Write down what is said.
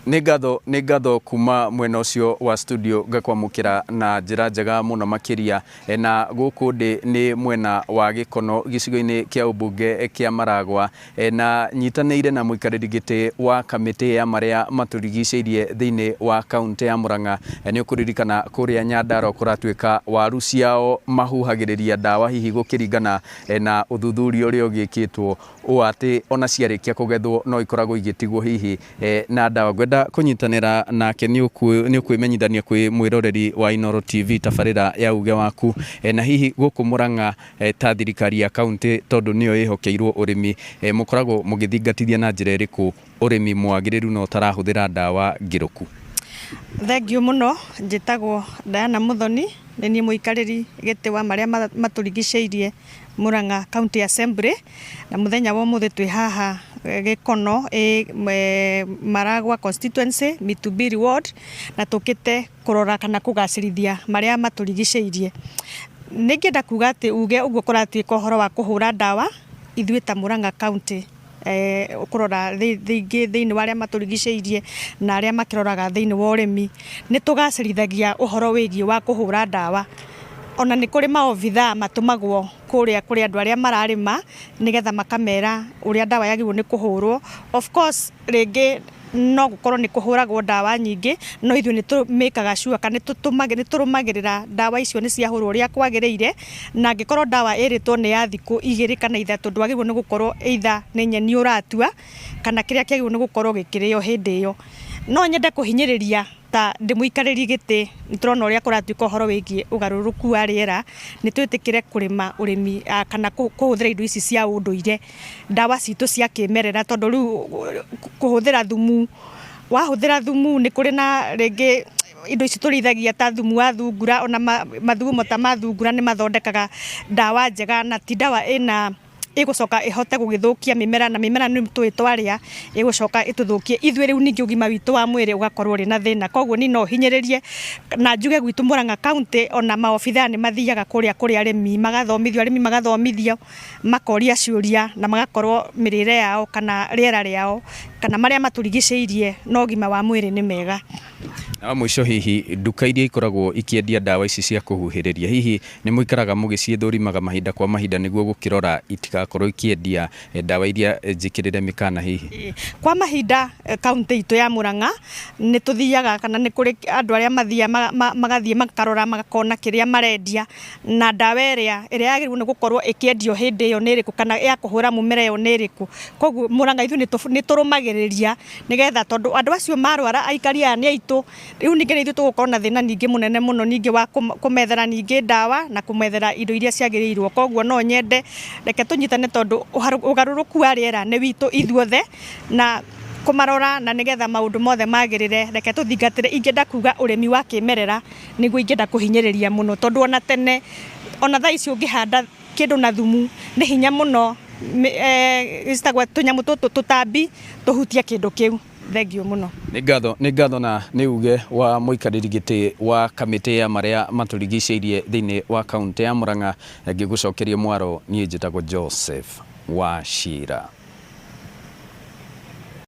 Nĩ ngatho, nĩ ngatho kuma mwena ũcio wa studio ngakwamũkĩra na njĩra njega mũno makĩria. Na gũkũ ndĩ nĩ mwena wa Gĩkono gĩcigo-inĩ kĩa ũmbunge kĩa Maragwa na nyitanĩire na mũikarĩri gĩtĩ wa kamĩtĩ ya marĩa matũrigicĩirie thĩinĩ wa kaũntĩ ya Murang'a. Nĩ ũkũririkana kũrĩa Nyandarua kũratuĩka waru ciao mahuhagĩrĩria ndawa hihi gũkĩringana na ũthuthuria ũrĩa ũgĩkĩtwo ũũ atĩ ona ciarĩkia kũgethwo no ikoragwo igĩtigwo hihi na ndawa. Ngwenda kũnyitanĩra nake nĩ ũkwĩmenyithania kwĩ mwĩroreri wa Inooro TV tabarĩra ya uge waku na hihi gũkũ Murang'a ta thirikari ya kaũntĩ tondũ nĩyo ĩhokeirwo ũrĩmi, mũkoragwo mũgĩthingatithia na njĩra ĩrĩkũ ũrĩmi mwagĩrĩru na ũtarahũthĩra ndawa ngĩrũku? Thengiũ mũno, njĩtagwo Diana Mũthoni, nĩ niĩ mũikarĩri gĩtĩ wa marĩa matũrigicĩirie Murang'a County Assembly, na mũthenya wa ũmũthĩ twĩ haha Gĩkono Maragwa Constituency, Mitumbiri Ward, na tũkĩte kũrora kana kũgacĩrithia marĩa matũrigicĩirie. Nĩ ingĩenda kuga atĩ uge ũguo kũratuĩka ũhoro wa kũhũra ndawa, ithuĩ ta Murang'a County kũrora thĩinĩ wa arĩa matũrigicĩirie na arĩa makĩroraga thĩinĩ wa ũrĩmi, nĩ tũgacĩrithagia ũhoro wĩgiĩ wa kũhũra ndawa. Ona nĩ kũrĩ maobithaa matũmagwo kũrĩa kũrĩ andũ arĩa mararĩma nĩgetha makamera ũrĩa ndawa yagĩrĩirwo nĩ kũhũrwo. Of course rĩngĩ no gũkorwo nĩ kũhũragwo ndawa nyingĩ, no ithuĩ nĩ tũ make aga sure kana nĩ tũrũmagĩrĩra ndawa icio nĩ ciahũrwo ũrĩa kwagĩrĩire, na angĩkorwo ndawa ĩrĩtwo nĩ ya thikũ igĩrĩ kana ithatũ ndwagĩrĩirwo nĩ gũkorwo either nĩ nyeni ũratua kana kĩrĩa kĩagĩrĩirwo nĩ gũkorwo gĩkĩrĩo hĩndĩ ĩyo. No nyende kũhinyĩrĩria ta ndĩ mũikarĩri gĩtĩ, nĩ tũrona ũrĩa kũratuĩka ũhoro wĩgiĩ ũgarũrũku wa rĩera, nĩ twĩtĩkĩre kũrĩma ũrĩmi kana kũhũthĩra indo ici cia ũndũire, ndawa citũ cia kĩmerera tondũ rĩu kũhũthĩra thumu, wahũthĩra thumu nĩ kũrĩ na rĩngĩ indo ici tũrĩithagia ta thumu wa thungura ona mathugumo ta ma thungura nĩ mathondekaga ndawa njega na ti ndawa ĩna ĩgũcoka ĩhote gũgĩthũkia mĩmera na mĩmera nĩ tũĩ twarĩa ĩgũcoka ĩtũthũkie ithuĩ rĩu ningĩ ũgima witũ wa mwĩrĩ ũgakorwo ũrĩ na thĩna. Koguo niĩ no hinyĩrĩrie na njuge gwitũ Murang'a County ona maobithaa nĩ mathiaga kũrĩa kũrĩ arĩmi magathomithio, arĩmi magathomithio makoria ciũria na magakorwo mĩrĩre yao kana rĩera rĩao kana marĩa matũrigicĩirie na ũgima wa mwĩrĩ nĩ mega. Na wa mũico hihi nduka iria ikoragwo ikĩendia ndawa ici cia kũhuhĩrĩria hihi nĩ mũikaraga mũgĩciĩthũrimaga mahinda kwa mahinda nĩguo gũkĩrora itigakorwo ikĩendia ndawa iria njĩkĩrĩre mĩkana hihi? Kwa mahinda kaũntĩ itũ ya Murang'a nĩ tũthiaga kana nĩ kũrĩ andũ arĩa mathiaga magathiĩ makarora makona kĩrĩa marendia na ndawa ĩrĩa ĩrĩa yagĩrĩirwo nĩ gũkorwo ĩkĩendio hĩndĩ ĩyo nĩ ĩrĩkũ kana ya kũhũra mũmera ĩyo nĩ ĩrĩkũ. Koguo Murang'a ithuĩ nĩ tũrũmagĩrĩria nĩgetha tondũ andũ acio marwara aikari aya nĩ aitũ, rĩu ningĩ nĩ ithuĩ tũgũkorwo na thĩna ningĩ mũnene mũno ningĩ wa kũmethera ningĩ ndawa na kũmethera indo iria ciagĩrĩirwo. Koguo no nyende reke tũnyitane tondũ ũgarũrũku wa rĩera nĩ witũ ithuothe na kũmarora na nĩgetha maũndũ mothe magĩrĩre reke tũthingatĩre. Ingĩenda kuga ũrĩmi wa kĩmerera nĩguo ingĩenda kũhinyĩrĩria mũno tondũ ona tene ona thaa ici ũngĩhanda kĩndũ na thumu nĩ hinya mũno citagwo tũnyamũ tũtũ tũtambi tũhutie kĩndũ kĩu. Thengiũ mũno. Nĩ ngatho, nĩ ngatho na nĩ uge wa mũikarĩri gĩtĩ wa kamĩtĩ ya marĩa matũrigicĩirie thĩinĩ wa kaũntĩ ya Murang'a. Ngĩgũcokeria mwaro, niĩ njĩtagwo Joseph Wachira.